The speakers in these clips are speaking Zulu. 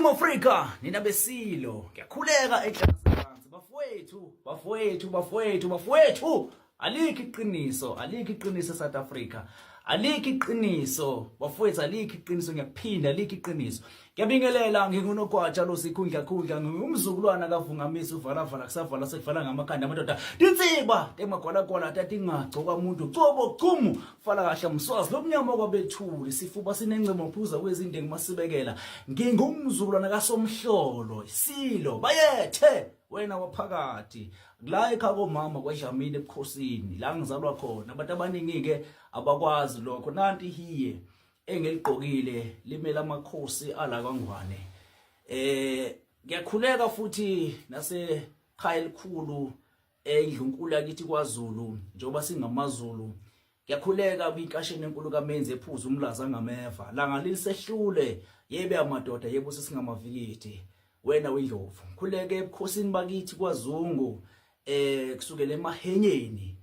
Ningizimu Afrika, nina besilo, ngiyakhuleka enhlansi bafowethu, bafowethu, bafowethu, bafowethu. Alikho iqiniso, alikho iqiniso eSouth Africa. Alikho iqiniso, bafowethu, alikho iqiniso, ngiyakuphinda, alikho iqiniso. Ngiyabingelela, ngingunogwaja lo sikhundla khundla, ngingumzukulwana kaVungamisa uvalavala kusavala sekuvala ngamakhanda amadoda. Tinsiba temagwalagwala tatingagcoka umuntu cobo cumu fala kahle mswazi lomnyama kwabethuli sifuba sinencemo phuza kwezindengu masibekela. Ngingumzukulwana kaSomhlolo, isilo bayethe wena waphakathi la ekhaya komama kwaDlamini ebukhosini la ngizalwa khona. Abantu abaningi ke abakwazi lokho. Nanti hiye engiligqokile limele amakhosi ala kwaNgwane. Ngiyakhuleka futhi nase khaya elikhulu endlunkulu yakithi kwaZulu, njengoba singamaZulu. Ngiyakhuleka kwinkasheni enkulu kaMenzi ephuza umlaza ngameva langa lisehlule, yebe amadoda, yebo sesingamavikiti wena wendlovu. Ngikhuleke ebukhosini bakithi kwaZungu, kusukela emahenyeni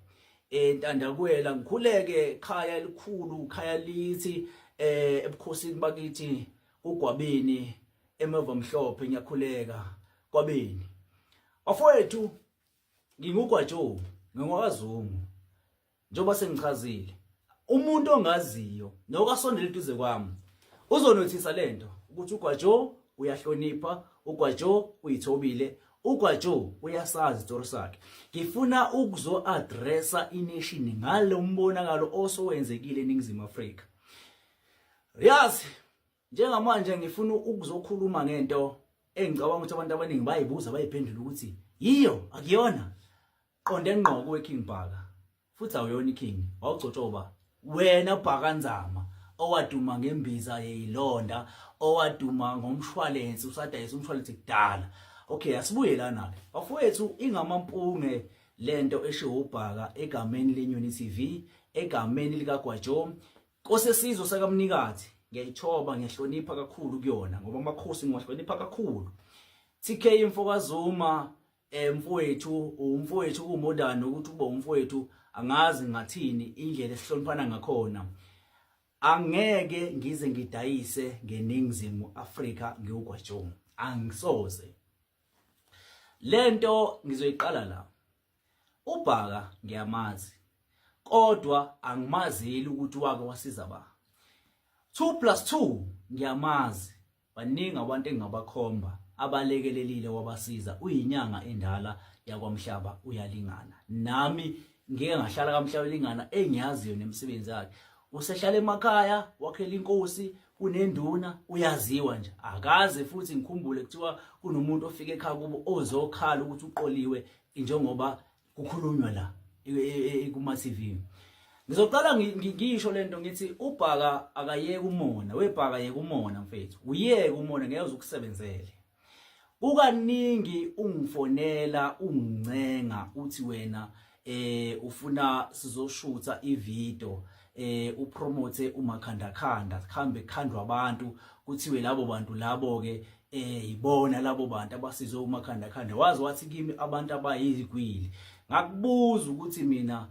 entandakwela. Ngikhuleke khaya elikhulu, khaya lithi ebukhosini bakithi uGwabini emeva mhlophe, ngiyakhuleka kwabeni bafowethu. NginguGwajo, ngingowakwaZungu, njengoba sengichazile. Umuntu ongaziyo nokasondela eduze kwami uzonothisa lento ukuthi uGwajo uyahlonipha, uGwajo uyithobile, uGwajo uyasazi isitori sakhe. Ngifuna ukuzo-addressa ination ngalo mbonakalo osowenzekile eNingizimu Afrika. Yazi njengamanje ngifuna ukuzokhuluma ngento engicabanga ukuthi abantu abaningi bayibuza bayiphendula ukuthi yiyo akuyona. Qonde ngqo kuwe King Bhaka, futhi awuyona iking, wawugcotshwa uba wena Bhaka Nzama owaduma ngembiza yeyilonda, owaduma ngomshwalense, usadayisa umshwalense kudala. Okay, asibuye lana ke bafowethu. Ingamampunge lento eshiwo uBhaka egameni leNyoni TV, egameni likaGwajo Nkosesizwe sakamnikathi. Ngiyayithoba, ngiyahlonipha kakhulu kuyona ngoba amakhosi ngiwahlonipha kakhulu. TK mfokaZuma, mfowethu, umfowethu umodern ukuthi ube umfowethu, angazi ngathini indlela esihloniphana ngakhona. Angeke ngize ngidayise ngeNingizimu Afrika ngiwugwajo, angisoze. Lento ngizoyiqala la. UBhaka ngiyamazi, kodwa angimazeli ukuthi wake wasiza ba 2 plus 2. Ngiyamazi, baningi abantu engingabakhomba abalekelelile wabasiza. Uyinyanga endala yakwamhlaba, uyalingana nami, ngike ngahlala kamhlaba lingana engiyaziyo nemisebenzi yakhe. Usehlala emakhaya wakhela inkosi, kunenduna, uyaziwa nje. Akaze futhi ngikhumbule kuthiwa kunomuntu ofika ekhaya kubo ozokhala ukuthi uqoliwe njengoba kukhulunywa la kuma TV. Ngizoqala ngisho lento ngithi uBhaka akayeke umona, weBhaka yeke umona mfethu, uyeke umona, ngeke uzokusebenzele. Kukaningi ungifonela ungincenga uthi wena ufuna sizoshutha ivideo, upromote umakhanda khanda, kuhambe khandwa abantu, kuthiwe labo bantu labo ke ibona labo bantu abasizwe umakhanda khanda. Wazi wathi kimi abantu abayizigwili. Ngakubuza ukuthi mina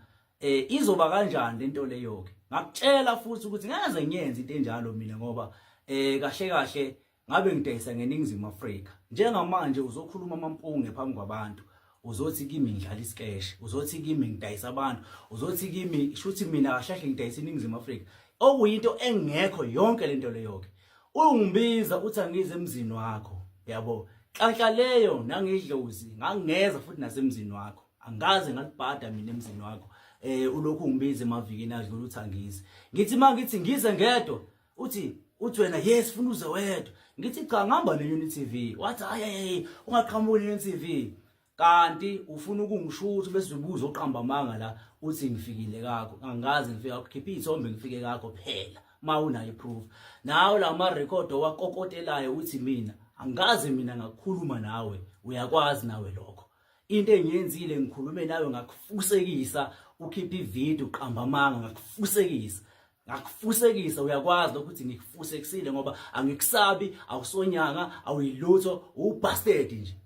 izoba kanjani lento leyo ke. Ngakutshela futhi ukuthi ngeke ngiyenze into enjalo mina ngoba kahle kahle ngabe ngidayisa ngeNingizimu Afrika. Njengamanje uzokhuluma amampunge phambi kwabantu, uzothi kimi ngidlala iskeshe, uzothi kimi ngidayisa abantu, uzothi kimi shuthi mina kahle kahle ngidayisa iNingizimu Afrika, okuyinto engekho yonke lento leyo ke. Ungibiza uthi angize emzini wakho, yabo nhlanhla leyo nangidlozi ngangeza futhi nasemzini wakho, angaze ngalibhada mina emzini wakho. Ulokhu ungibiza emavikini adlula uthi angize, ngithi mangithi ngize ngedwa uthi wena yes funa uze wedwa, ngithi cha, ngihamba neUnity TV. Wathi hayi hayi, ungaqhamuki neUnity TV, kanti ufuna ukungishutha bese ubuza oqamba amanga la uthi ngifikile kakho. Angazi ngifika khipha izithombe ngifike kakho phela ma unayo proof nawe la ma record owakokotelayo uthi mina angazi mina ngakukhuluma nawe, uyakwazi nawe lokho. Into engiyenzile ngikhulume nawe ngakufusekisa, ukhipha ivideo uqamba amanga, ngakufusekisa, ngakufusekisa, uyakwazi lokho ukuthi ngikufusekisile ngoba angikusabi, awusonyanga, awuyilutho, ubastard nje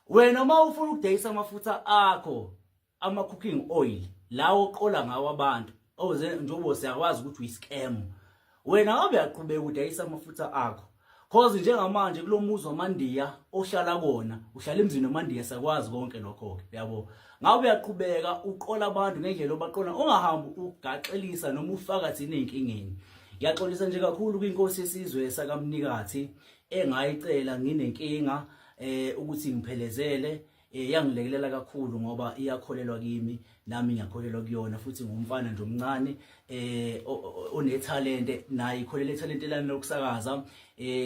wena. Uma ufuna ukudayisa amafutha akho ama cooking oil lawo oqola ngawo abantu oze njengoba siyakwazi ukuthi uyiscam wena, ngabe uyaqhubeka udayisa amafutha akho. Cause njengamanje kulomuzi wamandiya ohlala kona, uhlala emzini wamandiya sakwazi konke lokho ke, yabo. Ngabe uyaqhubeka uqola abantu ngendlela obaqola, ungahambi ugaxelisa noma ufaka thina ezinkingeni. Ngiyaxolisa nje kakhulu kwinkosi yesizwe sakaMnikathi engayicela nginenkinga ukuthi ngiphelezele yangilekelela kakhulu ngoba iyakholelwa kimi nami ngiyakholelwa kuyona futhi ngumfana nje omncane onethalente naye ikholela ethalente lami lokusakaza.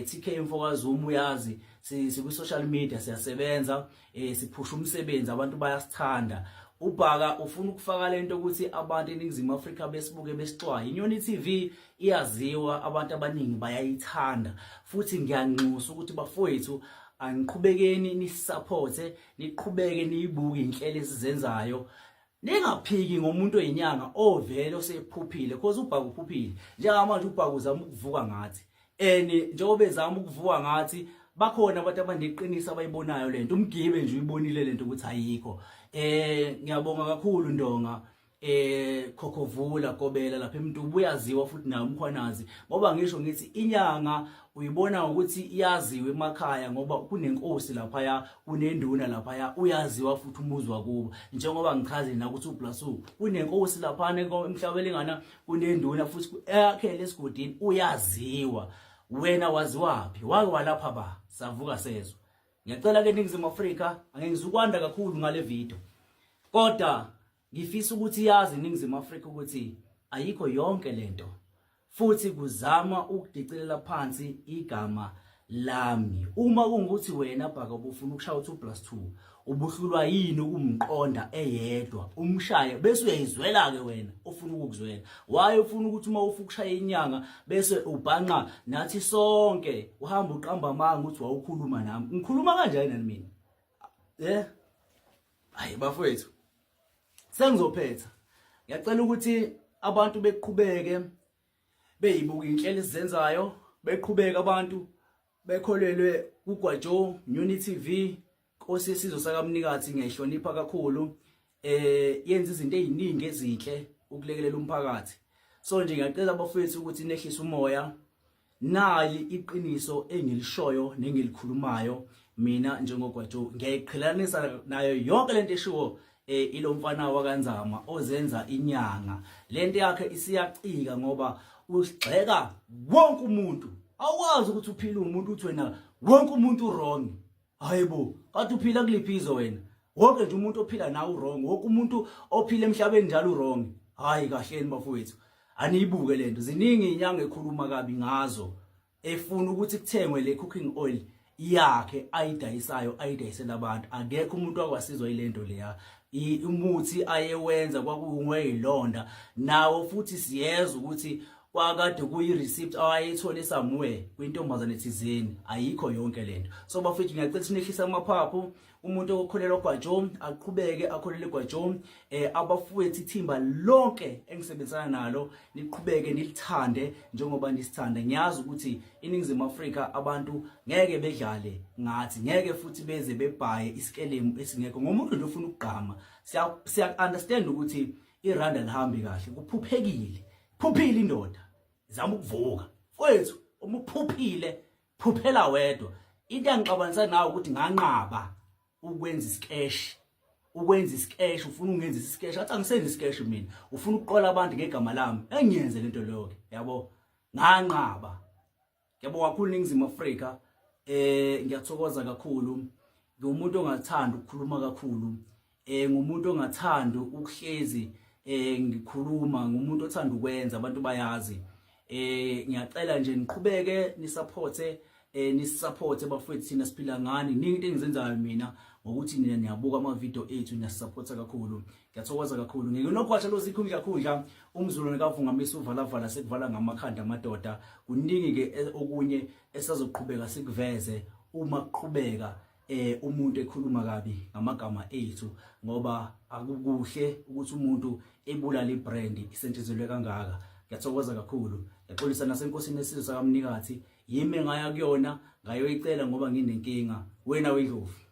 TK mfokaZuma uyazi siku social media siyasebenza, siphusha umsebenzi, abantu bayasithanda. Ubhaka ufuna ukufaka lento ukuthi abantu eNingizimu Afrika besibuke besixwaye. Inyoni TV iyaziwa, abantu abaningi bayayithanda futhi ngiyanxusa ukuthi bafowethu aniqhubekeni nisupporte, niqhubeke niyibuke inhlelo esizenzayo, ningaphiki ngomuntu oyinyanga ovele osephuphile, because ubhaka uphuphile njengamanje. Ubhaka uzama ukuvuka ngathi and njengoba ezama ukuvuka ngathi bakhona abantu abaneqiniso abayibonayo lento, umgibe nje uyibonile lento ukuthi ayikho. Ngiyabonga kakhulu Ndonga, Khokhovula Gobela lapha eMntubu, uyaziwa futhi naye uMkhwanazi, ngoba ngisho ngithi inyanga uyibona ukuthi iyaziwa emakhaya ngoba kunenkosi laphaya, kunenduna laphaya, uyaziwa futhi umuzi wakubo, njengoba ngichaze na ukuthi uBlasu kunenkosi laphana emhlabelengana, kunenduna futhi eyakhele esigodini, uyaziwa. Wena waziwaphi? Wake walapha ba savuka sezwa. Ngiyacela ke Ningizimu Afrika, angeke ngizukwanda kakhulu ngale video, kodwa ngifisa ukuthi yazi iNingizimu Afrika ukuthi ayikho yonke lento futhi kuzama ukudicilela phansi igama lami. Uma kungukuthi wena Bhaka ubufuna ukushaya u2 plus 2, ubuhlulwa yini ukumqonda eyedwa umshaye bese uyayizwela ke wena ofuna ukukuzwela? Waye ufuna ukuthi uma ufuna ukushaya inyanga bese ubhanqa nathi sonke, uhamba uqamba amanga ukuthi wawukhuluma nami. Ngikhuluma kanjani nani mina? Hayi bafowethu, sengizophetha. Ngiyacela ukuthi abantu beqhubeke beyibuka inhlelo esizenzayo, beqhubeke abantu bekholelwe kuGwajo Nyoni TV. Nkosi yesizwe sakaMnikathi ngiyayihlonipha kakhulu, yenza izinto eziningi ezinhle ukulekelela umphakathi. So nje ngiyacela abafowethu ukuthi nehlise umoya. Nali iqiniso engilishoyo nengilikhulumayo mina njengoGwajo, ngiyayiqhelanisa nayo yonke lento eshiwo ilomfana wakaNzama ozenza inyanga. Lento yakhe isiyacika ngoba usigxeka wonke umuntu. Awukwazi ukuthi uphile umuntu uthi wena wonke umuntu wrong. Hayibo, kade uphila kuliphi izwe wena? Wonke nje umuntu ophila nawe wrong, wonke umuntu ophila emhlabeni njalo wrong. Hayi kahleni bafowethu, aniyibuke lento. Ziningi inyanga ekhuluma kabi ngazo, efuna ukuthi kuthengwe le cooking oil yakhe ayidayisayo, ayidayisela abantu. Akekho umuntu akwasizwa ilento leya. Umuthi ayewenza kwakungweyilonda nawo futhi siyezwa ukuthi kwakade kuyi-receipt awayethole somewhere kwintombazane thizeni. Ayikho yonke lento. So bafethu, ngiyacela sinehlisa amaphaphu. Umuntu okholelwa Gwajo aqhubeke akholele Gwajo. Abafowethu, ithimba lonke engisebenzisana nalo, niqhubeke nilithande njengoba nisithanda. Ngiyazi ukuthi iNingizimu Afrika abantu ngeke bedlale ngathi, ngeke futhi beze bebhaye isikelemu esingekho ngomuntu nje ofuna ukugqama. Siya understand ukuthi iranda lihambi kahle, kuphuphekile, phuphile indoda zama ukuvuka mfowethu. Uma uphuphile, phuphela wedwa. Into engixabanisa nawe ukuthi nganqaba ukwenza isikeshi, ukwenza isikeshi, ufuna ungenza isikeshi, athi angisenzi isikeshi mina, ufuna ukuqola abantu ngegama lami, engiyenze lento leyo ke, yabo. Nganqaba. Ngiyabonga kakhulu Ningizimu Afrika, ngiyathokoza kakhulu. Ngiwumuntu ongathanda ukukhuluma kakhulu, ngumuntu ongathanda ukuhlezi ngikhuluma, ngumuntu othanda ukwenza, abantu bayazi. Ngiyacela nje niqhubeke nisupporte, nisupporte bafowethu, thina siphila ngani. Ningi into engizenzayo mina ngokuthi nina niyabuka ama video ethu, niyasupporta kakhulu. Ngiyathokoza kakhulu. Ngikunokhwasha lo sikhundla khundla umzulu kavungamisa uvalavala sekuvala ngamakhanda amadoda. Kuningi ke okunye esazoqhubeka sikuveze uma kuqhubeka umuntu ekhuluma kabi ngamagama ethu, ngoba akukuhle ukuthi umuntu ebulala ibrand isetshenzelwe kangaka. Ngiyathokoza kakhulu. Ngiyaxolisa nasenkosini esizwe sakaMnikathi, yimi engaya kuyona ngayoyicela ngoba nginenkinga. Wena wendlovu.